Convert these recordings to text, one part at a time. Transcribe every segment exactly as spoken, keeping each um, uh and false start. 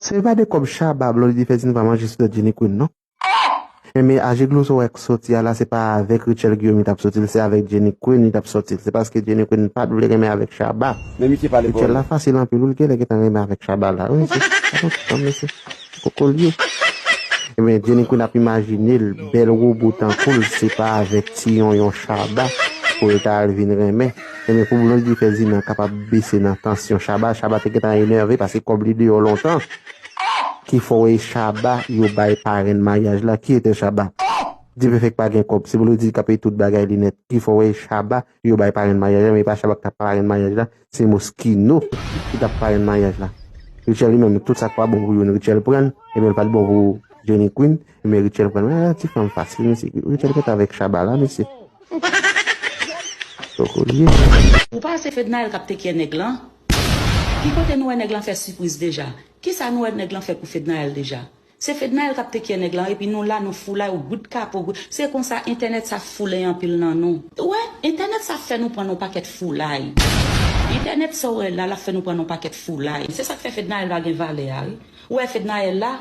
Se pa de kòb Shabba Blondedy Ferdinand pa manje sou tèt Jenny Queen non. Enben, Ajeglo sa w wè k sòti a la, se pa avèk Rutshelle Guillaume li t ap sòti l, se avèk Jenny Queen li t ap sòti l. Se paske Jenny Queen pa t vle renmen avèk Shabba. Men misye pale pou Rutshelle la fasil anpil wi, l genlè gentan renmen avèk Shabba la wi, mesye. Atann, mesye. Koko l ye. Enben, Jenny Queen ap imajine l, bèl wobo tankou l, se pa avèk ti yonyon Shabba pou l ta al vin renmen. Enben, pou Blondedy Ferdinand kapab bese nan tansyon Shabba, Shabba te gentan enève paske kòb li deyò lontan. Ki fè w wè e Shabba yo bay parenn maryaj la? Ki etè Shabba? Dipèfèk pa gen kòb, se Blondedy k ap peye tout bagay li nèt. Ki fè w wè e Shabba yo bay parenn maryaj la, men e pa Shabba k t ap parenn maryaj la, se Moschino ki t ap parenn maryaj la. Rutshelle li menm, tout sa k pa bon pou youn, Rutshelle pran l, enben l pa t bon pou Jenny Queen, enben Rutshelle pran l. Ah, ti fanm fasil, mesye. Rutshelle gentan avèk Shabba la, mesye. Koko l ye. Ou pa wè se Fednaelle k ap tekyè nèg lan? Ki kote nou wè nèg lan fè sipriz deja? Kisa nou wè nèg lan fè pou Fednaelle deja? Se Fednaelle k ap tekyè nèg lan, epi nou la, nou foulay, ou goud kapo, goud. Se konsa, entènèt sa foule anpil nan nou. Ou wè, entènèt sa fè nou pran yon pakèt foulay. Entènèt sa w wè la, l ap fè nou pran yon pakèt foulay. Se sa k fè Fednaelle pa gen valè a, wi. Ou wè Fednaelle la?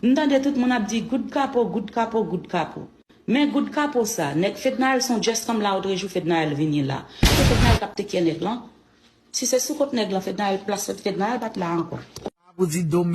M tande tout moun ap di, goud kapo, goud kapo, goud kapo. Men goud kapo sa, nèg Fednaelle se yon just come la, otrejou Fednaelle vini la. Se Fednaelle k ap tekyè nèg lan. Si se sou kont nèg lan, Fednaelle, plas Fednaelle pa t la ankò. Pou di dom